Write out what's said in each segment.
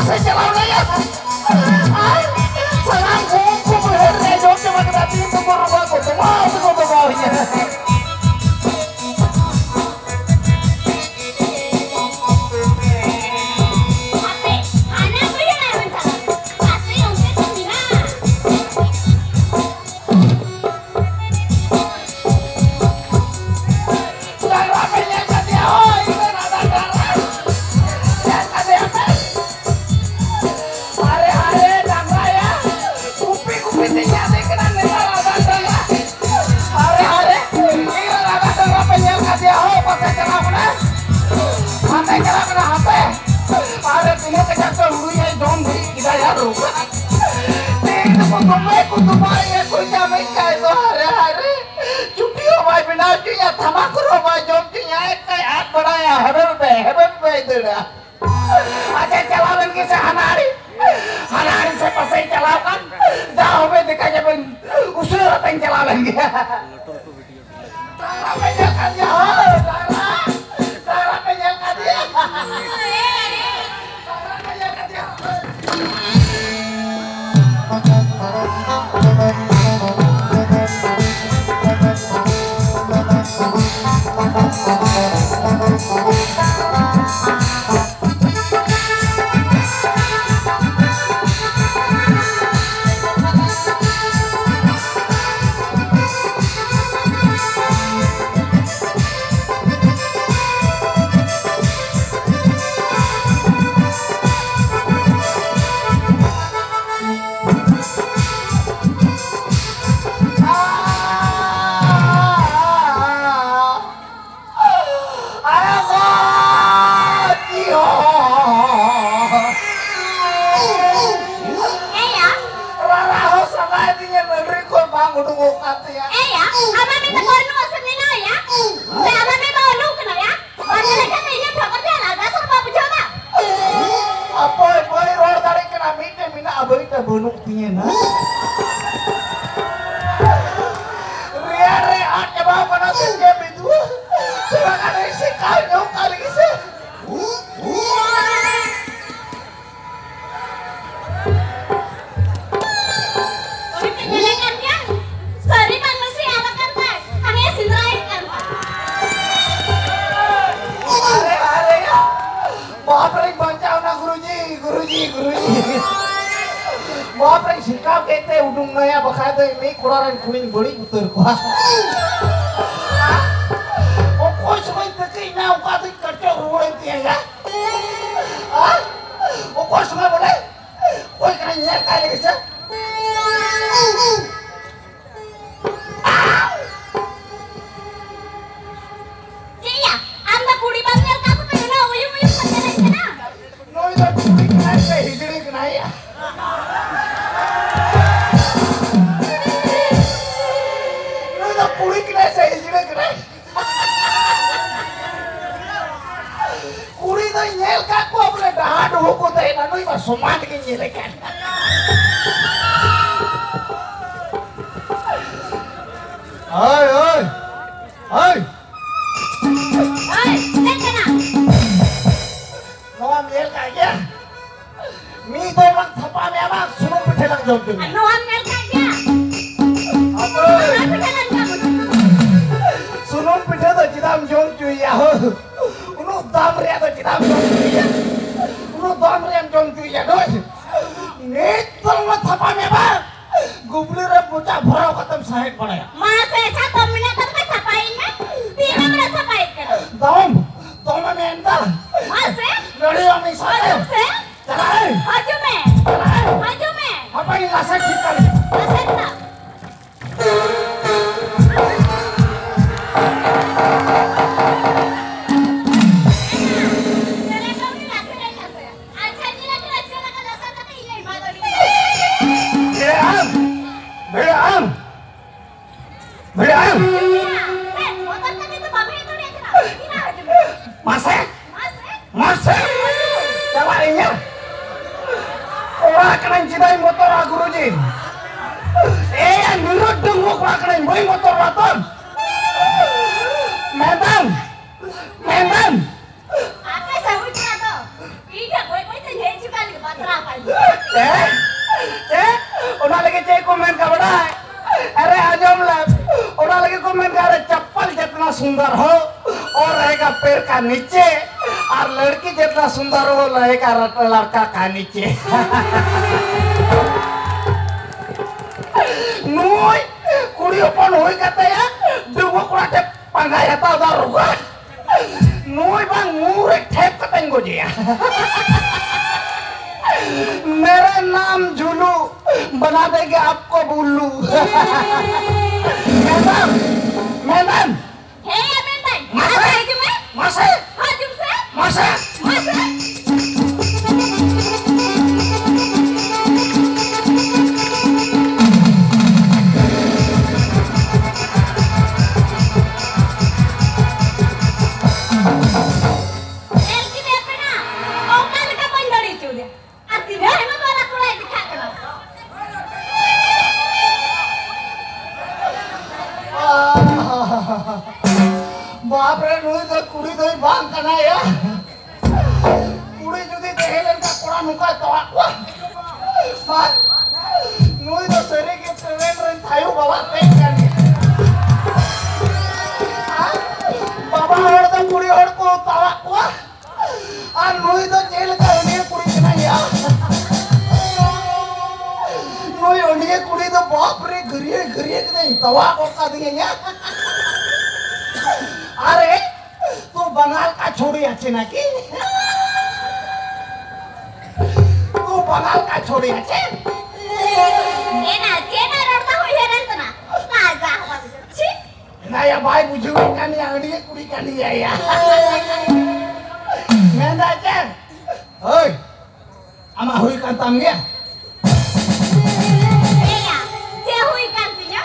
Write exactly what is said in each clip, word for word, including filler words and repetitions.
ᱥᱮ ᱪᱟᱞᱟᱣ ᱞᱮᱱᱟ᱾ ᱟᱨ ᱥᱟᱱᱟᱢ ᱠᱚ ᱩᱱᱠᱩ ᱵᱟᱹᱭᱦᱟᱹᱲ ᱨᱮ ᱡᱚᱢ ᱪᱟᱵᱟ ᱠᱮᱫᱟ᱾ ᱛᱤᱦᱤᱧ ᱫᱚᱠᱚ ᱨᱚᱜᱟ ᱠᱚ ᱫᱚᱢᱟᱣ ᱛᱮᱠᱚ ᱫᱚᱢᱟᱣ ᱤᱧᱟ᱾ ᱦᱟᱯᱮ, ᱦᱟᱱᱟ ᱵᱟᱹᱭᱦᱟᱹᱲ ᱟᱨᱦᱚᱸ ᱪᱟᱞᱟᱣ ᱞᱮᱱᱟ᱾ ᱦᱟᱯᱮ, ᱚᱱᱛᱮ ᱫᱚ ᱢᱮᱱᱟᱜᱼᱟ᱾ ᱰᱟᱝᱨᱟ ᱯᱮ ᱧᱮᱞ ᱠᱟᱫᱮᱭᱟ? ᱦᱳᱭ, ᱤᱧ ᱨᱮᱱ ᱟᱫᱟ ᱰᱟᱝᱨᱟ᱾ ᱧᱮᱞ ᱠᱟᱫᱮᱭᱟ ᱯᱮ? ᱟᱨᱮ, ᱟᱨᱮ, ᱰᱟᱝᱨᱟ ᱭᱟ᱾ ᱜᱩᱯᱤ, ᱜᱩᱯᱤ ᱛᱮᱧ ᱧᱟᱢᱮ ᱠᱟᱱᱟ ᱱᱮᱛᱟᱨ ᱟᱫᱟ ᱰᱟᱝᱨᱟ᱾ ᱟᱨᱮ, ᱟᱨᱮ, ᱤᱧ ᱨᱮᱱ ᱟᱫᱟ ᱰᱟᱝᱨᱟ ᱯᱮ ᱧᱮᱞ ᱠᱟᱫᱮᱭᱟ? ᱦᱳᱭ, ᱯᱟᱥᱮ ᱪᱟᱞᱟᱣ ᱠᱟᱱᱟ᱾ ᱦᱟᱱᱛᱮ ᱪᱟᱞᱟᱣ ᱠᱟᱱᱟ, ᱦᱟᱱᱛᱮ᱾ ᱟᱨᱮ, ᱛᱤᱱᱟᱹᱜ ᱠᱟᱡᱟᱠ ᱪᱚ ᱦᱩᱲᱩᱭᱟᱭ, ᱡᱚᱢ ᱵᱷᱤᱲᱤᱡ ᱠᱮᱫᱟᱭᱟ ᱨᱩ᱾ ᱛᱮᱦᱮᱧ ᱫᱚᱠᱚ ᱫᱚᱢᱮ ᱠᱚ ᱫᱚᱢᱟᱭᱮᱫ ᱠᱚ ᱧᱟᱢᱮᱫ ᱠᱷᱟᱡ ᱫᱚ, ᱦᱟᱨᱮ, ᱦᱟᱨᱮ᱾ ᱪᱩᱴᱤ ᱦᱚᱸ ᱵᱟᱭ ᱵᱮᱱᱟᱣ ᱦᱚᱪᱚᱭᱟ, ᱛᱷᱟᱢᱟᱠᱩᱨ ᱦᱚᱸ ᱵᱟᱭ ᱡᱚᱢ ᱦᱚᱪᱚᱭᱟ, ᱮᱠᱟᱭ ᱟᱫ ᱵᱟᱲᱟᱭᱟ, ᱦᱮᱵᱮᱱ ᱯᱮ, ᱦᱮᱵᱮᱱ ᱯᱮ ᱫᱟᱹᱲᱟ᱾ ᱟᱪᱪᱷᱟ, ᱪᱟᱞᱟᱣ ᱞᱮᱱ ᱜᱮ ᱥᱮ ᱦᱟᱱᱟ ᱟᱲᱮ? ᱦᱟᱱᱟ ᱟᱲᱮ ᱥᱮ ᱯᱟᱥᱮᱭ ᱪᱟᱞᱟᱣ ᱠᱟᱱ, ᱡᱟ ᱦᱚᱵᱮ ᱫᱮᱠᱷᱟ ᱡᱟᱵᱮᱱ, ᱩᱥᱟᱹᱨᱟ ᱛᱮᱧ ᱪᱟᱞᱟᱣ ᱞᱮᱱ ᱜᱮ᱾ ᱰᱟᱝᱨᱟ ᱯᱮ ᱧᱮᱞ ᱠᱟᱫᱮᱭᱟ? ᱦᱳᱭ, ᱰᱟᱝᱨᱟ, ᱰᱟᱝᱨᱟ ᱯᱮ ᱧᱮᱞ ᱠᱟᱫᱮᱭᱟ? ᱰᱟᱝᱨᱟ ᱯᱮ ᱧᱮᱞ ᱠᱟᱫᱮᱭᱟ? ᱮᱭᱟ᱾ ᱨᱟᱨᱟ ᱦᱚᱸ ᱥᱟᱱᱟᱭᱮᱫᱤᱧᱟ, ᱱᱟᱹᱰᱨᱤ ᱠᱷᱚᱱ ᱵᱟᱝ ᱩᱰᱩᱠᱚᱜ ᱠᱟᱱ ᱛᱤᱧᱟ᱾ ᱮᱭᱟ, ᱟᱢᱟᱜ ᱢᱤᱫ ᱫᱚ ᱵᱟᱹᱱᱩᱜ ᱟᱥᱮ ᱢᱮᱱᱟᱭᱟ? ᱥᱮ ᱟᱢᱟᱜ ᱢᱤᱫ ᱫᱚ ᱩᱰᱩᱠ ᱠᱟᱱᱟᱭᱟ? ᱟᱨ ᱪᱮᱫ ᱞᱮᱠᱟᱛᱮ ᱤᱧᱮᱢ ᱴᱷᱚᱠᱚᱨ ᱠᱮᱭᱟ? ᱞᱟᱸᱫᱟ ᱥᱚᱨᱢᱟ ᱵᱩᱡᱷᱟᱹᱣ ᱫᱟ? ᱚᱠᱚᱭ ᱵᱟᱹᱧ ᱨᱚᱲ ᱫᱟᱲᱮᱜ ᱠᱟᱱᱟ, ᱢᱤᱫᱴᱮᱱ ᱢᱮᱱᱟᱜᱼᱟ, ᱵᱟᱹᱭ ᱛᱮ ᱵᱟᱹᱱᱩᱜ ᱛᱤᱧᱟᱹ ᱱᱟ᱾ ᱨᱮᱭᱟᱲ ᱨᱮ ᱟᱫ ᱪᱟᱵᱟᱣ ᱠᱟᱱᱟ ᱥᱮ ᱪᱮᱫ ᱵᱤᱫᱩ? ᱛᱷᱚᱲᱟ ᱜᱟᱱ ᱥᱮᱠᱟᱣ ᱧᱚᱜ ᱠᱟᱜ ᱞᱟᱹᱜᱤᱫ ᱥᱮ᱾ ᱵᱟᱯ ᱨᱮ, ᱥᱤᱠᱟᱣ ᱠᱮᱫ ᱛᱮ ᱩᱰᱩᱝ ᱱᱟᱭᱟ, ᱵᱟᱠᱷᱟᱡ ᱫᱚ ᱢᱤᱫ ᱠᱚᱲᱟ ᱨᱮᱱ ᱠᱩᱲᱤᱧ ᱵᱟᱹᱲᱤᱡ ᱩᱛᱟᱹᱨ ᱠᱚᱣᱟ᱾ ᱚᱠᱚᱭ ᱥᱚᱢᱚᱭ ᱛᱟᱹᱠᱤᱡ ᱱᱟ, ᱚᱠᱟ ᱫᱚᱧ ᱠᱟᱪᱚ ᱨᱩᱣᱟᱹᱲᱮᱱ ᱛᱤᱧᱟ ᱭᱟ᱾ ᱦᱮᱸ? ᱚᱠᱚᱭ ᱥᱚᱢᱚᱭ ᱵᱚᱞᱮ, ᱚᱠᱚᱭ ᱠᱟᱱᱟᱭ ᱧᱮᱞ ᱠᱟᱭ ᱞᱮᱜᱮ ᱥᱮ᱾ ᱪᱮᱫ ᱭᱟ? ᱟᱢ ᱫᱚ ᱠᱩᱲᱤ ᱵᱟᱢ ᱧᱮᱞ ᱠᱟᱜ ᱠᱚᱛᱮ ᱩᱱᱟᱹᱜ ᱩᱭᱩᱝ ᱩᱭᱩᱝ ᱠᱟᱛᱮ ᱦᱮᱡ ᱠᱟᱱᱟ? ᱱᱩᱭ ᱫᱚ ᱠᱩᱲᱤ ᱠᱟᱱᱟᱭ ᱥᱮ ᱦᱤᱡᱲᱤ ᱠᱟᱱᱟᱭ ᱭᱟ? ᱱᱩᱭ ᱫᱚ ᱠᱩᱲᱤ ᱠᱟᱱᱟᱭ ᱥᱮ ᱦᱤᱡᱲᱤ ᱠᱟᱱᱟᱭ? ᱠᱩᱲᱤ ᱫᱚᱧ ᱧᱮᱞ ᱠᱟᱜ ᱠᱚᱣᱟ ᱵᱚᱞᱮ ᱰᱟᱦᱟ ᱰᱩᱦᱩ ᱠᱚ ᱛᱟᱦᱮᱱᱟ, ᱱᱩᱭ ᱢᱟ ᱥᱚᱢᱟᱱ ᱜᱤᱧ ᱧᱮᱞᱮ ᱠᱟᱱ᱾ ᱦᱳᱭ, ᱦᱳᱭ, ᱦᱳᱭ᱾ ᱦᱳᱭ, ᱪᱮᱫ ᱠᱟᱱᱟ? ᱱᱚᱣᱟᱢ ᱧᱮᱞ ᱠᱟᱜ ᱜᱮᱭᱟ? ᱢᱤᱫ ᱫᱚ ᱵᱟᱝ ᱛᱷᱟᱯᱟ ᱢᱮᱭᱟ ᱵᱟᱝ, ᱥᱩᱱᱩᱢ ᱯᱤᱴᱷᱟᱹ ᱞᱟᱝ ᱡᱚᱢ ᱦᱚᱪᱚ ᱢᱮᱭᱟ᱾ ᱱᱚᱣᱟᱢ ᱧᱮᱞ ᱠᱟᱜ ᱜᱮᱭᱟ? ᱟᱫᱚ ᱟᱨ ᱯᱤᱴᱷᱟᱹ ᱞᱟᱝ ᱡᱚᱢ ᱦᱚᱪᱚ ᱢᱮᱭᱟ᱾ ᱥᱩᱱᱩᱢ ᱯᱤᱴᱷᱟᱹ ᱫᱚ ᱪᱮᱫᱟᱜ ᱮᱢ ᱡᱚᱢ ᱦᱚᱪᱚᱭᱮᱭᱟ? ᱦᱳ, ᱩᱱᱟᱹᱜ ᱫᱟᱢ ᱨᱮᱭᱟᱜ ᱫᱚ ᱪᱮᱫᱟᱜ ᱮᱢ ᱡᱚᱢ ᱦᱚᱪᱚᱭᱮᱭᱟ? ᱩᱱᱟᱹᱜ ᱫᱟᱢ ᱨᱮᱭᱟᱜ ᱮᱢ ᱡᱚᱢ ᱦᱚᱪᱚᱭᱮᱭᱟ ᱱᱩᱭ? ᱢᱤᱫ ᱫᱚ ᱚᱱᱟ ᱛᱷᱟᱯᱟ ᱢᱮᱭᱟ ᱵᱟᱝ, ᱜᱩᱵᱽᱞᱤ ᱨᱮ ᱢᱚᱪᱟ ᱵᱷᱚᱨᱟᱣ ᱠᱟᱛᱮᱢ ᱥᱟᱦᱮᱫ ᱵᱟᱲᱟᱭᱟ᱾ ᱢᱟᱥᱮ, ᱪᱷᱟᱛᱚᱢ ᱢᱮᱱᱟᱜ ᱛᱟᱢ ᱠᱷᱟᱡ ᱛᱷᱟᱯᱟᱭᱤᱧ ᱢᱮ᱾ ᱛᱤᱱᱟᱹᱜ ᱮᱢ ᱨᱮ ᱛᱷᱟᱯᱟᱭᱮᱫ ᱠᱟᱱᱟ? ᱫᱚᱢ, ᱫᱚᱢᱮᱢ ᱮᱱᱫᱟ᱾ ᱢᱟᱥᱮ᱾ ᱞᱟᱹᱲᱦᱟᱹᱭᱚᱜ ᱢᱮ ᱥᱟᱞᱟ᱾ ᱦᱤᱡᱩᱜ ᱥᱮ᱾ ᱪᱟᱞᱟᱜ ᱟᱹᱧ᱾ ᱦᱤᱡᱩᱜ ᱢᱮ᱾ ᱪᱟᱞᱟᱜ ᱟᱹᱧ᱾ ᱦᱤᱡᱩᱜ ᱢᱮ᱾ ᱦᱟᱯᱮ ᱤᱧ ᱞᱟᱥᱮᱨ ᱴᱷᱤᱠ ᱠᱟᱜ ᱞᱮᱜᱮ᱾ ᱞᱟᱥᱮᱨ ᱫᱚ᱾ ᱟᱪᱪᱷᱟ, ᱧᱮᱞ ᱠᱟᱱᱟ, ᱪᱮᱫ ᱞᱮᱠᱟ ᱞᱟᱥᱮᱨ ᱠᱟᱱᱟ ᱥᱮ? ᱵᱷᱤᱲᱟᱜ ᱟᱢ, ᱵᱷᱤᱲᱟᱜ ᱟᱢ, ᱵᱷᱤᱲᱟᱜ ᱟᱢ᱾ ᱢᱟᱥᱮ, ᱢᱟᱥᱮ, ᱪᱟᱞᱟᱜ ᱤᱧ᱾ ᱠᱚᱲᱟ ᱠᱟᱹᱱᱟᱹᱧ, ᱪᱮᱫᱟᱜ ᱤᱧ ᱵᱚᱛᱚᱨᱚᱜᱼᱟ, ᱜᱩᱨᱩᱡᱤ? ᱮᱭᱟ, ᱱᱤᱨᱚᱴ ᱰᱟᱺᱜᱩᱣᱟᱹ ᱠᱚᱲᱟ ᱠᱟᱹᱱᱟᱹᱧ, ᱵᱟᱹᱧ ᱵᱚᱛᱚᱨᱚᱜᱼᱟ ᱛᱚ᱾ ᱢᱮᱰᱟᱢ, ᱢᱮᱰᱟᱢ, ᱟᱯᱮ ᱥᱟᱹᱜᱩᱱ ᱠᱚᱲᱟ ᱫᱚ ᱤᱧ ᱴᱷᱮᱱ ᱵᱟᱹᱭ ᱵᱟᱹᱭ ᱛᱮᱧ ᱦᱮᱡ ᱦᱤᱡᱩᱜ ᱠᱟᱱ ᱞᱟᱹᱜᱤᱫ ᱵᱟᱛᱨᱟᱣ ᱠᱟᱜ ᱤᱧ᱾ ᱪᱮᱫ? ᱪᱮᱫ? ᱚᱱᱟ ᱞᱟᱹᱜᱤᱫ ᱪᱮᱫ ᱠᱚ ᱢᱮᱱ ᱠᱟᱜ ᱵᱟᱰᱟᱭ? ᱟᱨᱮ ᱟᱸᱡᱚᱢ ᱞᱮᱢ, ᱚᱱᱟ ᱞᱟᱹᱜᱤᱫ ᱠᱚ ᱢᱮᱱ ᱠᱟᱜ, "ᱟᱨᱮ ᱪᱟᱯᱯᱟᱞ ᱡᱤᱛᱱᱟ ᱥᱩᱱᱫᱚᱨ ᱦᱳ, ᱚ ᱨᱮᱦᱮᱜᱟ ᱯᱮᱨ ᱠᱟ ᱱᱤᱪᱮ, ᱟᱨ ᱞᱟᱲᱠᱤ ᱡᱤᱛᱱᱟ ᱥᱩᱱᱫᱚᱨ ᱦᱳ ᱞᱚᱦᱮ ᱠᱟ ᱞᱟᱲᱠᱟ ᱠᱟᱦᱟᱱᱤ ᱪᱮ᱾ ᱱᱩᱭ ᱠᱩᱲᱤ ᱦᱚᱯᱚᱱ ᱦᱩᱭ ᱠᱟᱛᱮ ᱰᱩᱵᱩ ᱠᱚᱲᱟ ᱴᱷᱮᱱ ᱯᱟᱸᱡᱟᱭ ᱦᱟᱛᱟᱣ ᱫᱟ ᱨᱚᱜᱟ᱾ ᱱᱩᱭ ᱵᱟᱝ ᱢᱩ ᱨᱮ ᱴᱷᱮᱯ ᱠᱟᱛᱮᱧ ᱜᱚᱡᱮᱭᱟ᱾ ᱢᱮᱨᱮ ᱱᱟᱢ ᱡᱷᱩᱞᱩ ᱵᱟᱱᱟ ᱫᱮᱜᱮ ᱟᱯᱠᱚ ᱵᱩᱞᱞᱩ᱾ ᱢᱮᱰᱟᱢ, ᱢᱮᱰᱟᱢ, ᱦᱮᱸ, ᱢᱮᱱᱫᱟᱹᱧ᱾ ᱢᱟᱥᱮ᱾ ᱟᱨ ᱦᱤᱡᱩᱜ ᱢᱮ᱾ ᱢᱟᱥᱮ᱾ ᱦᱤᱡᱩᱜ ᱥᱮ᱾ ᱢᱟᱥᱮ᱾ ᱢᱟᱥᱮ᱾ ᱧᱮᱞ ᱠᱮᱫᱮᱭᱟ ᱯᱮᱲᱟ, ᱚᱠᱟ ᱞᱮᱠᱟ ᱵᱟᱹᱧ ᱫᱟᱲᱮ ᱦᱚᱪᱚ ᱫᱮᱭᱟ᱾ ᱟᱨ ᱛᱤᱱᱟᱹᱜ ᱟᱭᱢᱟ ᱢᱟᱨᱟᱝ ᱠᱚᱲᱟᱭ ᱫᱮᱠᱷᱟᱜ ᱠᱟᱱᱟ᱾ ᱵᱟᱯ ᱨᱮ, ᱱᱩᱭ ᱫᱚ ᱠᱩᱲᱤ ᱫᱚᱭ ᱵᱟᱝ ᱠᱟᱱᱟᱭᱟ᱾ ᱠᱩᱲᱤ ᱡᱩᱫᱤ ᱛᱟᱦᱮᱸ ᱞᱮᱱᱠᱷᱟᱱ ᱠᱚᱲᱟ ᱱᱚᱝᱠᱟᱭ ᱛᱚᱣᱟᱜ ᱠᱚᱣᱟ᱾ ᱵᱟᱝ, ᱱᱩᱭ ᱫᱚ ᱥᱟᱹᱨᱤ ᱜᱮ ᱴᱨᱮᱱ ᱨᱮᱱ ᱛᱷᱟᱭᱚ ᱵᱟᱵᱟ ᱛᱟᱦᱮᱸ ᱠᱟᱱ ᱜᱮᱭᱟ᱾ ᱵᱟᱵᱟ ᱦᱚᱲ ᱫᱚ ᱠᱩᱲᱤ ᱦᱚᱲ ᱠᱚ ᱛᱟᱣᱟᱜ ᱠᱚᱣᱟ᱾ ᱟᱨ ᱱᱩᱭ ᱫᱚ ᱪᱮᱫ ᱞᱮᱠᱟ ᱦᱟᱹᱱᱤᱭᱟᱹ ᱠᱩᱲᱤ ᱠᱟᱱᱟᱭ ᱭᱟ? ᱱᱩᱭ ᱦᱟᱹᱱᱤᱭᱟᱹ ᱠᱩᱲᱤ ᱫᱚ ᱵᱟᱯ ᱨᱮ ᱜᱷᱟᱹᱨᱭᱟᱹ ᱜᱷᱟᱹᱨᱭᱟᱹ ᱠᱟᱛᱮ ᱛᱟᱣᱟ ᱜᱚᱫ ᱠᱟᱫᱤᱧᱟ ᱭᱟ᱾ ᱟᱨᱮ, ᱛᱩ ᱵᱟᱝᱟᱞ ᱠᱟ ᱪᱷᱳᱲᱤ ᱟᱪᱷᱮ ᱱᱟᱠᱤ? ᱛᱩ ᱵᱟᱝᱟᱞ ᱠᱟ ᱪᱷᱳᱲᱤ ᱟᱪᱷᱮ? ᱮᱱᱟ, ᱪᱮᱫ ᱮ ᱨᱚᱲ ᱫᱟ ᱦᱩᱭ ᱦᱮᱨᱮᱱ ᱛᱟᱱᱟ? ᱞᱟᱡᱟ ᱦᱚᱲ᱾ ᱪᱷᱤ᱾ ᱮᱱᱟᱭᱟ ᱵᱟᱭ ᱵᱩᱡᱷᱟᱹᱣᱮᱫ ᱠᱟᱱ ᱜᱮᱭᱟ, ᱟᱹᱰᱤ ᱠᱩᱲᱤ ᱠᱟᱱ ᱜᱮᱭᱟ ᱭᱟ᱾ ᱢᱮᱱᱫᱟ ᱪᱮᱫ? ᱦᱳᱭ, ᱟᱢᱟᱜ ᱦᱩᱭ ᱠᱟᱱ ᱛᱟᱢ ᱜᱮᱭᱟ? ᱮᱭᱟ, ᱪᱮᱫ ᱦᱩᱭ ᱠᱟᱱ ᱛᱤᱧᱟ?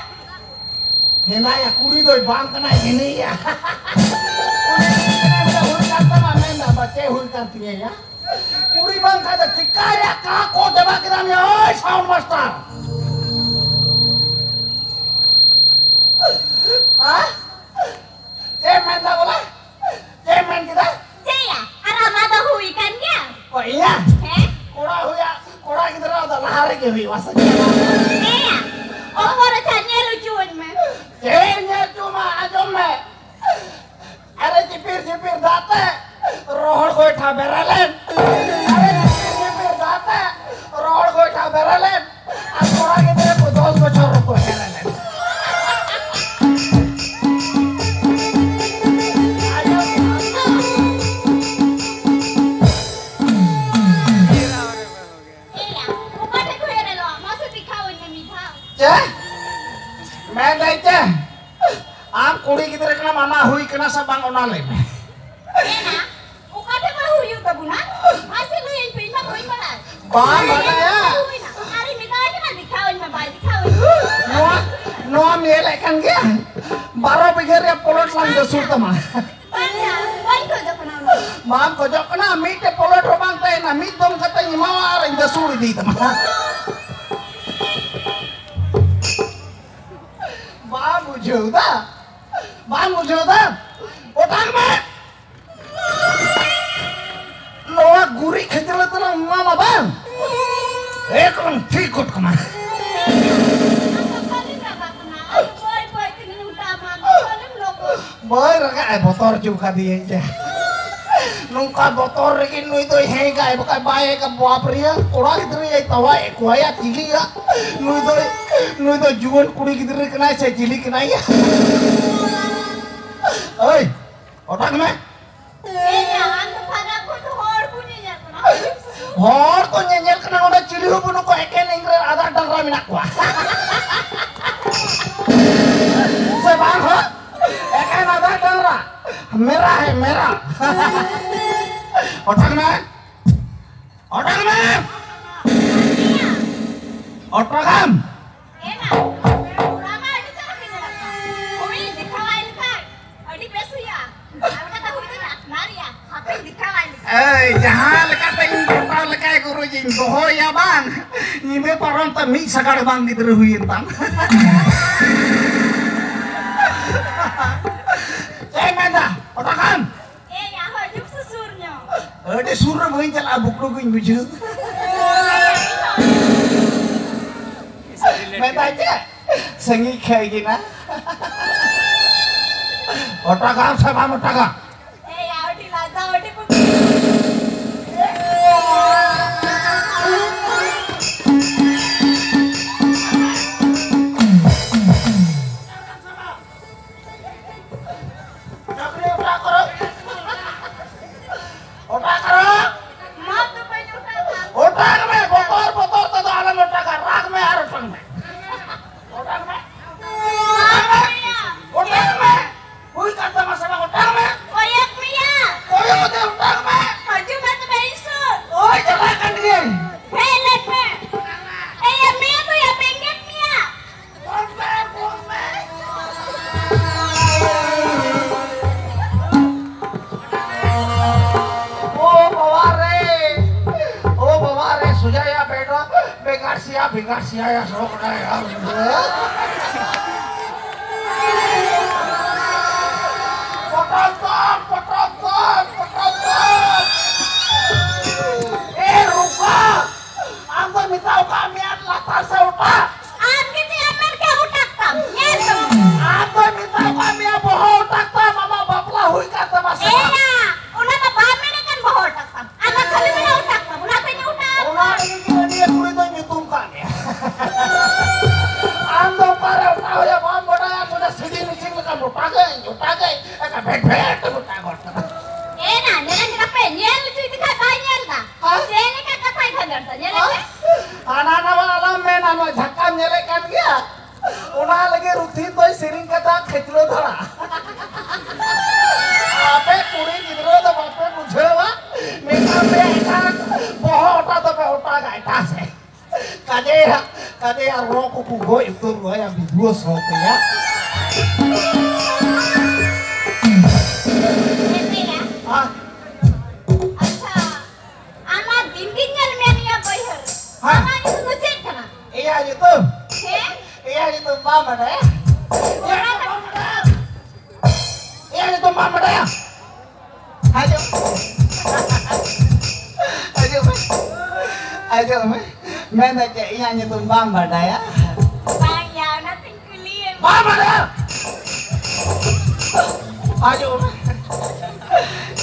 ᱦᱮᱱᱟᱭᱟ, ᱠᱩᱲᱤ ᱫᱚᱭ ᱵᱟᱝ ᱠᱟᱱᱟᱭ, ᱦᱮᱱᱟᱭᱟ᱾ ᱠᱩᱲᱤ ᱫᱚᱭ ᱠᱟᱱᱟᱭ, ᱵᱚᱞᱮ ᱦᱩᱭ ᱠᱟᱱ ᱛᱟᱢᱟ, ᱢᱮᱱᱫᱟ, ᱵᱟ, ᱪᱮᱫ ᱦᱩᱭ ᱠᱟᱱ ᱛᱤᱧᱟ ᱭᱟ? ᱠᱩᱲᱤ ᱵᱟᱝ ᱠᱷᱟᱱ ᱫᱚ ᱪᱤᱠᱟᱭᱟ, ᱠᱟ ᱠᱚ ᱪᱟᱵᱟ ᱠᱮᱫᱟᱢ ᱭᱟ, ᱳᱭ sound master? ᱦᱮᱸ? ᱪᱮᱫ ᱮᱢ ᱢᱮᱱᱫᱟ ᱵᱚᱞᱮ? ᱪᱮᱫ ᱮᱢ ᱢᱮᱱ ᱠᱮᱫᱟ? ᱪᱮᱫ ᱭᱟ? ᱟᱨ ᱟᱢᱟᱜ ᱫᱚ ᱦᱩᱭ ᱠᱟᱱ ᱜᱮᱭᱟ? ᱚ, ᱤᱧᱟᱹᱜ? ᱦᱮᱸ? ᱠᱚᱲᱟ ᱦᱩᱭᱟ, ᱠᱚᱲᱟ ᱜᱤᱫᱽᱨᱟᱹ ᱫᱚ ᱞᱟᱦᱟ ᱨᱮᱜᱮ ᱦᱩᱭᱩᱜᱼᱟ ᱥᱮ ᱪᱮᱫ? ᱦᱮᱸ ᱭᱟ᱾ ᱚᱠᱚᱨ ᱟᱪᱪᱷᱟ ᱧᱮᱞ ᱦᱚᱪᱚᱣᱟᱹᱧ ᱢᱮ᱾ ᱪᱮᱫ ᱧᱮᱞ ᱦᱚᱪᱚ ᱢᱟ, ᱟᱸᱡᱚᱢ ᱢᱮ᱾ ᱟᱨᱮ ᱪᱤᱯᱤᱨ ᱪᱤᱯᱤᱨ ᱫᱟᱜ ᱛᱮ ᱨᱚᱦᱚᱲ ᱢᱮᱱᱫᱟᱹᱧ ᱪᱮ, ᱟᱢ ᱠᱩᱲᱤ ᱜᱤᱫᱽᱨᱟᱹ ᱠᱟᱱᱟᱢ, ᱟᱢᱟᱜ ᱦᱩᱭ ᱠᱟᱱᱟ ᱥᱮ ᱵᱟᱝ, ᱚᱱᱟ ᱞᱟᱹᱭ ᱢᱮ᱾ ᱮᱱᱟ, ᱚᱠᱟ ᱴᱷᱮᱱ ᱵᱟᱝ ᱦᱩᱭᱩᱜ ᱛᱟᱵᱚᱱᱟ? ᱢᱟᱥᱮ ᱞᱟᱹᱭᱟᱹᱧ ᱯᱮ, ᱤᱧ ᱢᱟ ᱵᱟᱹᱧ ᱵᱟᱲᱟᱭ᱾ ᱵᱟᱢ ᱵᱟᱰᱟᱭᱟ? ᱦᱩᱭᱱᱟ᱾ ᱟᱨᱮ ᱢᱮᱛᱟᱭ ᱠᱟᱱᱟ, ᱫᱮᱠᱷᱟᱣᱟᱹᱧ ᱢᱮ, ᱵᱟᱭ ᱫᱮᱠᱷᱟᱣᱟᱹᱧ᱾ ᱱᱚᱣᱟ, ᱱᱚᱣᱟᱢ ᱧᱮᱞᱮᱫ ᱠᱟᱱ ᱜᱮᱭᱟ, ᱵᱟᱨᱚ ᱵᱤᱜᱷᱟᱹ ᱨᱮᱭᱟᱜ ᱯᱚᱞᱚᱴ ᱞᱟᱝ ᱫᱟᱹᱥᱩᱲ ᱛᱟᱢᱟ᱾ ᱵᱟᱝᱟ, ᱵᱟᱹᱧ ᱠᱷᱚᱡᱚᱜ ᱠᱟᱱᱟ ᱚᱱᱟ᱾ ᱵᱟᱢ ᱠᱷᱚᱡᱚᱜ ᱠᱟᱱᱟ? ᱢᱤᱫᱴᱮᱡ ᱯᱚᱞᱚᱴ ᱦᱚᱸ ᱵᱟᱝ ᱛᱟᱦᱮᱱᱟ, ᱢᱤᱫ ᱫᱚᱢ ᱠᱟᱛᱮᱧ ᱮᱢᱟᱢᱟ ᱟᱨ ᱤᱧ ᱫᱟᱹᱥᱩᱲ ᱤᱫᱤᱭ ᱛᱟᱢᱟ᱾ ᱵᱟᱢ ᱵᱩᱡᱷᱟᱹᱣ ᱫᱟ? ᱵᱟᱢ ᱵᱩᱡᱷᱟᱹᱣ ᱫᱟ? ᱚᱴᱟᱝ ᱢᱮ! ᱱᱚᱣᱟ ᱜᱩᱨᱤᱡ ᱠᱷᱟᱹᱪᱞᱟᱹᱜ ᱛᱮᱞᱟᱝ ᱮᱢᱟᱢᱟ ᱵᱟᱝ? ᱮᱠᱫᱚᱢ ᱴᱷᱤᱠ ᱜᱚᱫ ᱠᱟᱢᱟ᱾ ᱵᱟᱹᱭ ᱨᱟᱜᱟᱜ ᱮ, ᱵᱚᱛᱚᱨ ᱦᱚᱪᱚ ᱠᱟᱫᱮᱭᱟᱹᱧ ᱡᱮ᱾ ᱱᱚᱝᱠᱟ ᱵᱚᱛᱚᱨ ᱨᱮᱜᱮ ᱱᱩᱭ ᱫᱚᱭ ᱦᱮᱸᱜᱟᱭ, ᱵᱟᱠᱷᱟᱡ ᱵᱟᱭ ᱦᱮᱸᱜᱟ᱾ ᱵᱟᱯ ᱨᱮᱭᱟ, ᱠᱚᱲᱟ ᱜᱤᱫᱽᱨᱟᱹᱭ ᱛᱟᱣᱟᱭᱮᱫ ᱠᱚᱣᱟᱭᱟ, ᱪᱤᱞᱤᱭᱟ? ᱱᱩᱭ ᱫᱚᱭ, ᱱᱩᱭ ᱫᱚ ᱡᱩᱣᱟᱹᱱ ᱠᱩᱲᱤ ᱜᱤᱫᱽᱨᱟᱹ ᱠᱟᱱᱟᱭ ᱥᱮ ᱪᱤᱞᱤ ᱠᱟᱱᱟᱭ? ᱳᱭ, ᱚᱴᱟᱝ ᱢᱮ᱾ ᱮᱭᱟ, ᱟᱢ ᱫᱚ ᱯᱷᱟᱫᱟ ᱠᱷᱚᱱ ᱫᱚ ᱦᱚᱲ ᱠᱚ ᱧᱮᱧᱮᱞ ᱠᱟᱱᱟ᱾ ᱦᱚᱲ ᱠᱚ ᱧᱮᱧᱮᱞ ᱠᱟᱱᱟ, ᱱᱚᱰᱮ ᱪᱤᱞᱤ ᱦᱚᱸ ᱵᱟᱹᱱᱩᱜ ᱠᱚᱣᱟ, ᱮᱠᱮᱱ ᱤᱧ ᱨᱮᱱ ᱟᱫᱷᱟ ᱰᱟᱝᱨᱟ ᱢᱮᱱᱟᱜ ᱠᱚᱣᱟ᱾ ᱥᱮ ᱵᱟᱝ ᱦᱚᱸ? ᱮᱠᱮᱱ ᱟᱫᱷᱟ ᱰᱟᱝᱨᱟ, ᱢᱮᱨᱟ ᱦᱮ ᱢᱮᱨᱟ᱾ ᱚᱴᱟᱝ ᱢᱮ, ᱚᱴᱟᱝ ᱢᱮ, ᱚᱴᱟᱜᱟᱢ᱾ ᱮᱱᱟ, ᱚᱲᱟᱜ ᱢᱟ ᱟᱹᱰᱤ ᱪᱮᱦᱨᱟ ᱜᱮ ᱧᱮᱞᱚᱜ ᱠᱟᱱᱟ᱾ ᱦᱳᱭ, ᱫᱮᱠᱷᱟᱣᱟᱭ ᱞᱮᱠᱷᱟᱱ ᱟᱹᱰᱤ ᱵᱮᱥ ᱦᱩᱭᱩᱜᱼᱟ᱾ ᱟᱨ ᱚᱱᱟ ᱠᱟᱛᱷᱟ ᱦᱩᱭ ᱠᱟᱱᱟ, ᱟᱯᱱᱟᱨ ᱨᱮᱭᱟᱜ᱾ ᱦᱟᱯᱮᱧ ᱫᱮᱠᱷᱟᱣᱟᱭ ᱞᱮᱠᱷᱟᱱ᱾ ᱮᱭ, ᱡᱟᱦᱟᱸ ᱞᱮᱠᱟᱛᱮ ᱤᱧ ᱜᱚᱴᱟ ᱞᱮᱠᱟᱭ ᱜᱩᱨᱩᱡ ᱤᱧ ᱫᱚᱦᱚᱭᱟ ᱵᱟᱝ, ᱧᱤᱫᱟᱹ ᱯᱟᱨᱚᱢ ᱛᱮ ᱢᱤᱫ ᱥᱟᱜᱟᱲ ᱵᱟᱝ ᱜᱤᱫᱽᱨᱟᱹ ᱦᱩᱭᱮᱱ ᱛᱟᱢ᱾ ᱪᱮᱫ ᱮᱢ ᱢᱮᱱᱫᱟ? ᱚᱴᱟᱜᱟᱢ᱾ ᱮᱭ, ᱟᱨᱦᱚᱸ ᱦᱤᱡᱩᱜ ᱥᱮ ᱥᱩᱨ ᱧᱚᱜ᱾ ᱟᱹᱰᱤ ᱥᱩᱨ ᱨᱮ ᱵᱟᱹᱧ ᱪᱟᱞᱟᱜᱼᱟ, ᱵᱩᱠᱲᱩ ᱜᱤᱧ ᱵᱩᱡᱷᱟᱹᱣ᱾ ᱢᱮᱛᱟᱭ ᱪᱮᱫ? ᱥᱟᱺᱜᱤᱧ ᱠᱷᱟᱡ ᱜᱮ ᱱᱟ᱾ ᱚᱴᱟᱜᱟᱢ ᱥᱮ ᱵᱟᱢ ᱚᱴᱟᱜᱟ? ᱮᱭ, ᱟᱹᱰᱤ ᱞᱟᱡᱟᱣ, ᱟᱹᱰᱤ ᱵᱩᱠᱲᱩ᱾ ᱰᱟᱹᱵᱽᱨᱤ ᱚᱴᱟᱜ ᱠᱚᱨᱚ᱾ ᱚᱴᱟᱜ ᱠᱚᱨᱚ᱾ ᱢᱟ ᱛᱚᱵᱮ ᱚᱴᱟᱜ ᱢᱮ᱾ ᱚᱴᱟᱜ ᱢᱮ, ᱵᱚᱛᱚᱨ, ᱵᱚᱛᱚᱨ ᱛᱮᱫᱚ ᱟᱞᱚᱢ ᱚᱴᱟᱜᱟ᱾ ᱨᱟᱜᱽ ᱢᱮ ᱟᱨ ᱚᱴᱟᱜ ᱢᱮ᱾ ᱚᱴᱟᱜ ᱢᱮ᱾ ᱵᱮᱸᱜᱟᱲ ᱥᱮᱭᱟᱭᱟ, ᱥᱚ ᱠᱟᱱᱟᱭᱟ᱾ ᱯᱚᱴᱚᱢ ᱠᱚᱢ, ᱯᱚᱴᱚᱢ ᱠᱚᱢ, ᱯᱚᱴᱚᱢ ᱠᱚᱢ᱾ ᱮ ᱨᱩᱯᱟ, ᱟᱢ ᱫᱚ ᱢᱮᱛᱟᱣ ᱠᱟᱜ ᱢᱮᱭᱟ ᱞᱟᱛᱟᱨ ᱥᱮ ᱚᱴᱟᱜ? ᱟᱢ ᱜᱮ ᱪᱮᱫ ᱮᱢ ᱢᱮᱱ ᱠᱮᱫ ᱚᱴᱟᱜ ᱛᱟᱢ? ᱧᱮᱞ ᱛᱟᱢ᱾ ᱟᱢ ᱫᱚ ᱢᱮᱛᱟᱣ ᱠᱟᱜ ᱢᱮᱭᱟ ᱵᱚᱦᱚᱜ ᱚᱴᱟᱜ ᱛᱟᱢ, ᱟᱢᱟᱜ ᱵᱟᱯᱞᱟ ᱦᱩᱭ ᱠᱟᱱ ᱛᱟᱢᱟ ᱥᱮ ᱵᱟᱝ? ᱮᱭᱟ, ᱚᱱᱟ ᱢᱟ ᱵᱟᱢ ᱢᱮᱱᱮᱫ ᱠᱟᱱ ᱵᱚᱦᱚᱜ ᱚᱴᱟᱜ ᱛᱟᱢ᱾ ᱟᱢ ᱫᱚ ᱠᱷᱟᱹᱞᱤ ᱢᱮᱱᱟ ᱚᱴᱟᱜ ᱛᱟᱢ, ᱚᱱᱟ ᱛᱮᱧ ᱚᱴᱟᱜ ᱚᱱᱟ ᱛᱟᱢ᱾ ᱞᱟᱹᱜᱤᱫ ᱜᱮ ᱟᱹᱰᱤ ᱠᱩᱲᱤ ᱫᱚ ᱧᱩᱛᱩᱢ ᱠᱟᱜ ᱢᱮᱭᱟ᱾ ᱟᱢ ᱫᱚ ᱚᱠᱟᱨᱮ ᱚᱴᱟᱜ ᱦᱩᱭᱩᱜᱼᱟ ᱵᱟᱢ ᱵᱟᱰᱟᱭᱟ, ᱥᱚᱡᱟ ᱥᱤᱫᱤ ᱢᱤᱥᱤᱱ ᱞᱮᱠᱟᱢ ᱚᱴᱟᱜᱟᱹᱧ, ᱚᱴᱟᱜᱟᱹᱧ, ᱮᱠᱟ ᱵᱷᱮᱴ ᱵᱷᱮᱴ ᱮᱢ ᱚᱴᱟᱜ ᱜᱚᱫ ᱠᱟᱫᱟ᱾ ᱮ ᱱᱟ, ᱧᱮᱞᱮ ᱠᱟᱱᱟ ᱯᱮ, ᱧᱮᱞ ᱦᱚᱪᱚᱭ ᱫᱤᱧ ᱠᱷᱟᱡ ᱵᱟᱭ ᱧᱮᱞ ᱫᱟ᱾ ᱦᱮᱸ? ᱪᱮᱫ ᱞᱮᱠᱟ ᱠᱟᱛᱷᱟᱭ ᱜᱟᱡᱟᱲ ᱫᱟ, ᱧᱮᱞᱮ ᱯᱮ᱾ ᱦᱟᱱᱟ ᱱᱟᱣᱟ ᱟᱞᱚᱢ ᱢᱮᱱᱟ, ᱱᱚᱣᱟ ᱡᱷᱟᱴᱠᱟᱢ ᱧᱮᱞᱮᱫ ᱠᱟᱱ ᱜᱮᱭᱟ? ᱚᱱᱟ ᱞᱟᱹᱜᱤᱫ ᱨᱩᱛᱷᱤᱱ ᱫᱚᱭ ᱥᱮᱨᱮᱧ ᱠᱟᱫᱟ ᱠᱷᱟᱹᱪᱞᱟᱹ ᱫᱷᱟᱨᱟ᱾ ᱟᱯᱮ ᱠᱩᱲᱤ ᱜᱤᱫᱽᱨᱟᱹ ᱫᱚ ᱵᱟᱯᱮ ᱵᱩᱡᱷᱟᱹᱣᱟ, ᱢᱮᱛᱟ ᱯᱮ ᱮᱴᱟᱜ ᱵᱚᱦᱚᱜ ᱚᱴᱟ ᱫᱚᱯᱮ ᱚᱴᱟᱜᱟ ᱮᱴᱟᱜ ᱥᱮᱫ᱾ ᱠᱟᱡᱮᱭᱟ, ᱠᱟᱡᱮᱭᱟ ᱨᱚ ᱠᱚᱠᱚ ᱜᱚᱡ ᱩᱛᱟᱹᱨ ᱠᱚᱣᱟ ᱭᱟ, ᱵᱤᱫᱩᱣᱟᱹ ᱥᱚ ᱛᱮᱭᱟ᱾ ᱢᱮᱱᱮᱭᱟ᱾ ᱦᱮᱸ? ᱟᱪᱪᱷᱟ, ᱟᱢᱟᱜ ᱫᱤᱱ ᱜᱤᱧ ᱧᱮᱞ ᱢᱮᱭᱟ ᱱᱤᱭᱟᱹ ᱵᱟᱹᱭᱦᱟᱹᱲ ᱨᱮ᱾ ᱦᱮᱸ᱾ ᱟᱢᱟᱜ ᱧᱩᱛᱩᱢ ᱫᱚ ᱪᱮᱫ ᱠᱟᱱᱟ? ᱤᱧᱟᱹᱜ ᱧᱩᱛᱩᱢ? ᱦᱮᱸ? ᱤᱧᱟᱹᱜ ᱧᱩᱛᱩᱢ ᱵᱟᱢ ᱵᱟᱰᱟᱭᱟ? ᱤᱧᱟᱹᱜ ᱧᱩᱛᱩᱢ ᱵᱟᱢ ᱵᱟᱰᱟᱭᱟ? ᱤᱧᱟᱹᱜ ᱧᱩᱛᱩᱢ ᱵᱟᱢ ᱵᱟᱰᱟᱭᱟ? ᱦᱤᱡᱩᱜ᱾ ᱦᱤᱡᱩᱜ ᱢᱮ᱾ ᱦᱤᱡᱩᱜ ᱢᱮ᱾ ᱢᱮᱱᱫᱟ ᱪᱮᱫ ᱤᱧᱟᱹᱜ ᱧᱩᱛᱩᱢ ᱵᱟᱢ ᱵᱟᱰᱟᱭᱟ? ᱵᱟᱝ ᱭᱟ, ᱚᱱᱟᱛᱤᱧ ᱠᱩᱞᱤᱭᱮᱫ ᱵᱟᱢ ᱵᱟᱰᱟᱭᱟ? ᱦᱤᱡᱩᱜ ᱢᱮ᱾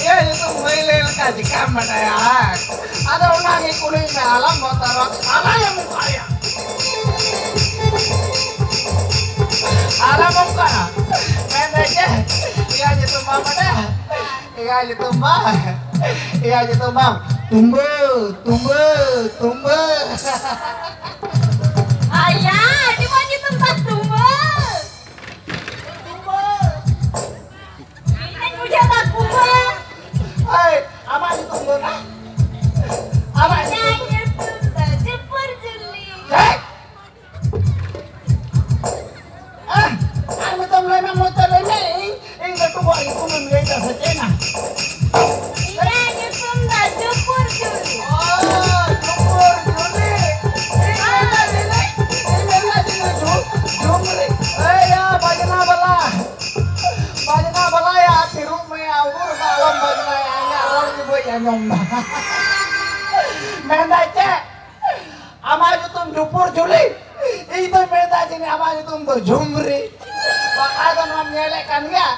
ᱤᱧᱟᱹᱜ ᱧᱩᱛᱩᱢ ᱵᱟᱹᱧ ᱞᱟᱹᱭ ᱞᱮᱠᱷᱟᱱ ᱪᱤᱠᱟᱢ ᱵᱟᱰᱟᱭᱟ? ᱟᱫᱚ ᱚᱱᱟᱜᱮ ᱠᱩᱞᱤᱧ ᱢᱮ, ᱟᱞᱚᱢ ᱵᱚᱛᱚᱨᱚᱜ, ᱟᱞᱚᱢ ᱚᱱᱠᱟᱭᱟ᱾ ᱟᱞᱚᱢ ᱚᱱᱠᱟᱭᱟ᱾ ᱢᱮᱱᱫᱟᱹᱧ ᱪᱮᱫ? ᱤᱧᱟᱹᱜ ᱧᱩᱛᱩᱢ ᱵᱟᱢ ᱵᱟᱰᱟᱭᱟ? ᱮᱭᱟ ᱧᱩᱛᱩᱢ ᱵᱟᱝ, ᱮᱭᱟ ᱧᱩᱛᱩᱢ ᱵᱟᱝ, ᱛᱩᱢᱵᱟᱹ, ᱛᱩᱢᱵᱟᱹ, ᱛᱩᱢᱵᱟᱹ᱾ ᱟᱭᱟ, ᱟᱹᱰᱤ ᱢᱚᱡᱽ ᱧᱩᱛᱩᱢ ᱛᱟᱢ, ᱛᱩᱢᱵᱟᱹ᱾ ᱛᱩᱢᱵᱟᱹ᱾ ᱤᱧ ᱵᱩᱡᱷᱟᱹᱣ ᱫᱟ, ᱛᱩᱢᱵᱟᱹ᱾ ᱮᱭ, ᱟᱢᱟᱜ ᱧᱩᱛᱩᱢ ᱫᱚ ᱱᱟ? ᱟᱢᱟᱜ ᱤᱧᱟᱹᱜ ᱧᱩᱛᱩᱢ? ᱧᱩᱛᱩᱢ ᱫᱚ ᱡᱩᱯᱩᱨ ᱡᱩᱞᱤ᱾ ᱪᱮᱫ? ᱟᱨ ᱢᱤᱫ ᱫᱚᱢ ᱞᱟᱹᱭ ᱢᱮ, ᱢᱚᱡᱽ ᱛᱮ ᱞᱟᱹᱭ ᱢᱮ᱾ ᱤᱧ, ᱤᱧ ᱞᱟᱹᱴᱩ ᱵᱟᱵᱟ ᱧᱩᱛᱩᱢ ᱮᱢ ᱞᱟᱹᱭ ᱫᱟ ᱥᱮ ᱪᱮᱫ ᱱᱟ? ᱤᱧᱟᱹᱜ ᱧᱩᱛᱩᱢ ᱫᱚ ᱡᱩᱯᱩᱨ ᱡᱩᱞᱤ᱾ ᱚ, ᱡᱩᱯᱩᱨ ᱡᱩᱞᱤ᱾ ᱤᱧ ᱫᱚ ᱟᱸᱡᱚᱢ ᱫᱟ᱾ ᱢᱮᱱᱫᱟᱭ ᱪᱮᱫ? ᱟᱢᱟᱜ ᱧᱩᱛᱩᱢ ᱡᱩᱯᱩᱨ ᱡᱩᱞᱤ? ᱤᱧ ᱫᱚᱧ ᱢᱮᱱᱫᱟ ᱡᱟᱹᱱᱤᱡ ᱟᱢᱟᱜ ᱧᱩᱛᱩᱢ ᱫᱚ ᱡᱷᱩᱢᱨᱤ᱾ ᱵᱟᱠᱷᱟᱡ ᱫᱚ ᱱᱚᱣᱟᱢ ᱧᱮᱞᱮᱫ ᱠᱟᱱ ᱜᱮᱭᱟ᱾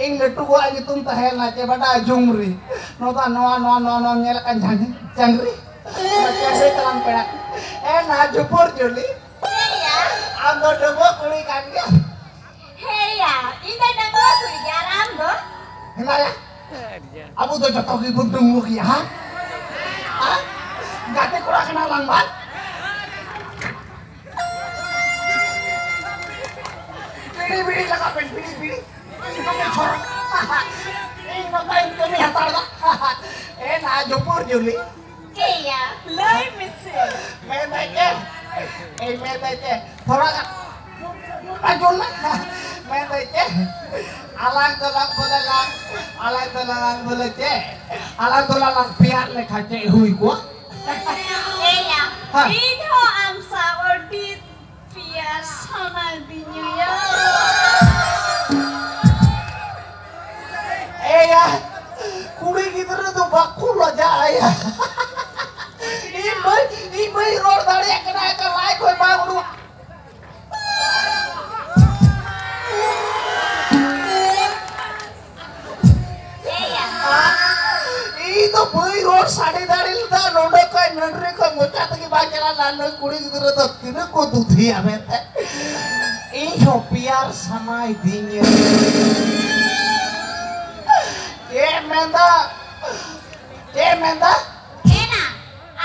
ᱤᱧ ᱞᱟᱹᱴᱩ ᱜᱚᱣᱟᱜ ᱧᱩᱛᱩᱢ ᱛᱟᱦᱮᱸ ᱞᱮᱱᱟ ᱪᱮ ᱵᱟᱰᱟᱭ, ᱡᱷᱩᱢᱨᱤ᱾ ᱱᱚᱣᱟ ᱫᱚ ᱱᱚᱣᱟ, ᱱᱚᱣᱟ, ᱱᱚᱣᱟ, ᱱᱚᱣᱟᱢ ᱧᱮᱞᱮᱫ ᱠᱟᱱ ᱡᱷᱟᱝ-, ᱪᱟᱝᱨᱤ? ᱚᱱᱟ ᱪᱟᱝᱨᱤ ᱛᱟᱞᱟᱝ ᱯᱮᱲᱟ᱾ ᱮ ᱱᱟ ᱡᱩᱯᱩᱨ ᱡᱩᱞᱤ᱾ ᱦᱮᱸᱭᱟ᱾ ᱟᱢ ᱫᱚ ᱰᱟᱺᱜᱩᱣᱟᱹ ᱠᱩᱲᱤ ᱠᱟᱱ ᱜᱮᱭᱟ᱾ ᱦᱮᱸᱭᱟ, ᱤᱧ ᱫᱚ ᱰᱟᱺᱜᱩᱣᱟᱹ ᱠᱩᱲᱤ ᱜᱮ, ᱟᱨ ᱟᱢ ᱫᱚ? ᱦᱮᱱᱟᱭᱟ᱾ ᱟᱵᱚ ᱫᱚ ᱡᱚᱛᱚ ᱜᱮᱵᱚᱱ ᱰᱟᱺᱜᱩᱣᱟᱹ ᱜᱮᱭᱟ, ᱦᱟ? ᱦᱟ? ᱜᱟᱛᱮ ᱠᱚᱲᱟ ᱠᱟᱱᱟ ᱞᱟᱝ ᱵᱟᱝ? ᱵᱤᱲᱤ, ᱵᱤᱲᱤ ᱞᱟᱜᱟᱣ ᱵᱮᱱ, ᱵᱤᱲᱤ, ᱵᱤᱲᱤ᱾ ᱤᱧ ᱱᱚᱝᱠᱟᱧ ᱠᱟᱹᱢᱤ ᱦᱟᱛᱟᱲ ᱫᱟ᱾ ᱮ ᱱᱟ ᱡᱩᱯᱩᱨ ᱡᱩᱞᱤ᱾ ᱪᱮᱫ ᱭᱟ? ᱞᱟᱹᱭ ᱢᱮᱥᱮ᱾ ᱢᱮᱱᱫᱟᱹᱧ ᱪᱮᱫ? ᱮᱭ ᱢᱮᱱᱫᱟᱹᱧ ᱪᱮᱫ? ᱛᱷᱚᱲᱟ ᱜᱟᱱ ᱟᱸᱡᱚᱢ ᱢᱮ᱾ ᱢᱮᱱᱫᱟᱹᱧ ᱪᱮᱫ? ᱟᱞᱟᱝ ᱫᱚᱞᱟᱝ ᱵᱚᱞᱮ ᱞᱟᱝ, ᱟᱞᱟᱝ ᱫᱚᱞᱟᱝ ᱵᱚᱞᱮ ᱪᱮᱫ? ᱟᱞᱟᱝ ᱫᱚᱞᱟᱝ ᱯᱮᱭᱟᱨ ᱞᱮᱠᱷᱟᱱ ᱪᱮᱫ ᱦᱩᱭ ᱠᱚᱜᱼᱟ? ᱮᱭᱟ, ᱦᱮᱸ᱾ ᱤᱧ ᱦᱚᱸ ᱟᱢ ᱥᱟᱶ ᱟᱹᱰᱤ ᱯᱮᱭᱟᱨ ᱥᱟᱱᱟᱭᱤᱫᱤᱧᱟ᱾ ᱮᱭᱟ, ᱠᱩᱲᱤ ᱜᱤᱫᱽᱨᱟᱹ ᱫᱚ ᱵᱟᱠᱚ ᱞᱟᱡᱟᱜ ᱟᱭᱟ᱾ ᱤᱧ ᱵᱟᱹᱧ, ᱤᱧ ᱵᱟᱹᱧ ᱨᱚᱲ ᱫᱟᱲᱮᱭᱟᱜ ᱠᱟᱱᱟ, ᱮᱠᱟᱞ ᱞᱟᱡ ᱠᱷᱚᱡ ᱵᱟᱝ ᱩᱰᱩᱠ᱾ ᱮᱭᱟ᱾ ᱤᱧ ᱫᱚ ᱵᱟᱹᱧ ᱨᱚᱲ ᱥᱟᱰᱮ ᱫᱟᱲᱮ ᱞᱮᱫᱟ, ᱱᱚᱰᱮ ᱠᱷᱚᱡ ᱱᱟᱹᱰᱨᱤ ᱠᱷᱚᱡ ᱢᱚᱪᱟ ᱛᱮᱜᱮ ᱵᱟᱝ ᱪᱟᱞᱟᱣ ᱞᱮᱱᱟ, ᱱᱩᱭ ᱠᱩᱲᱤ ᱜᱤᱫᱽᱨᱟᱹ ᱫᱚ ᱛᱤᱱᱟᱹᱜ ᱠᱚ ᱫᱩᱫᱷᱤᱭᱟ ᱢᱮᱱᱛᱮ᱾ ᱤᱧ ᱦᱚᱸ ᱯᱮᱭᱟᱨ ᱥᱟᱱᱟᱭᱤᱫᱤᱧᱟ᱾ ᱪᱮᱫ ᱢᱮᱱᱫᱟ? ᱪᱮᱫ ᱢᱮᱱᱫᱟ? ᱮᱱᱟ,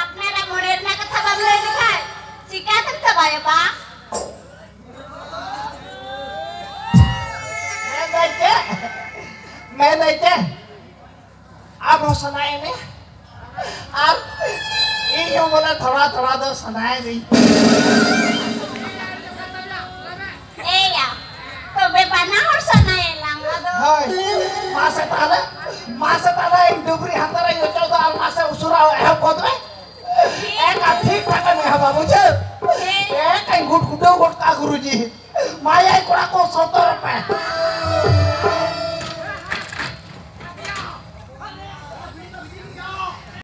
ᱟᱯᱱᱟᱨᱟᱜ ᱢᱚᱱᱮ ᱨᱮᱱᱟᱜ ᱠᱟᱛᱷᱟ ᱵᱟᱢ ᱞᱟᱹᱭ ᱞᱮᱠᱷᱟᱡ ᱪᱤᱠᱟᱛᱮᱢ ᱪᱟᱵᱟᱭᱟ ᱵᱟ? ᱢᱮᱱᱫᱟᱭ ᱪᱮᱫ? ᱢᱮᱱᱫᱟᱭ ᱪᱮᱫ? ᱟᱢ ᱦᱚᱸ ᱥᱟᱱᱟᱭᱮᱫ ᱢᱮᱭᱟ? ᱟᱨ ᱤᱧ ᱦᱚᱸ ᱵᱚᱞᱮ ᱛᱷᱚᱲᱟ ᱛᱷᱚᱲᱟ ᱫᱚ ᱥᱟᱱᱟᱭᱮᱫᱤᱧ᱾ ᱮᱭᱟ, ᱛᱚᱵᱮ ᱵᱟᱱᱟ ᱦᱚᱲ ᱥᱟᱱᱟᱭᱮᱫ ᱞᱟᱝ ᱟᱫᱚ᱾ ᱦᱳᱭ, ᱢᱟᱥᱮ ᱛᱟᱦᱞᱮ, ᱢᱟᱥᱮ ᱛᱟᱦᱞᱮ ᱤᱧ ᱰᱩᱵᱨᱤ ᱦᱟᱱᱛᱮ ᱨᱮᱧ ᱚᱪᱚᱜ ᱫᱟ, ᱟᱨ ᱢᱟᱥᱮ ᱩᱥᱩᱨᱟ ᱮᱦᱚᱵ ᱜᱚᱫ ᱢᱮ᱾ ᱮᱱᱠᱷᱟᱱ ᱴᱷᱤᱠ ᱴᱷᱟᱠ ᱮᱢ ᱮᱦᱚᱵᱟ, ᱵᱩᱡᱷᱟᱹᱣ? ᱦᱮᱸ᱾ ᱮᱱᱠᱷᱟᱱ ᱜᱩᱴ ᱜᱩᱴᱟᱹᱣ ᱜᱚᱫ ᱠᱟᱜᱼᱟ, ᱜᱩᱨᱩᱡᱤ᱾ ᱢᱟᱭᱟᱭ ᱠᱚᱲᱟ ᱠᱚ ᱥᱚᱛᱚᱨ ᱯᱮ᱾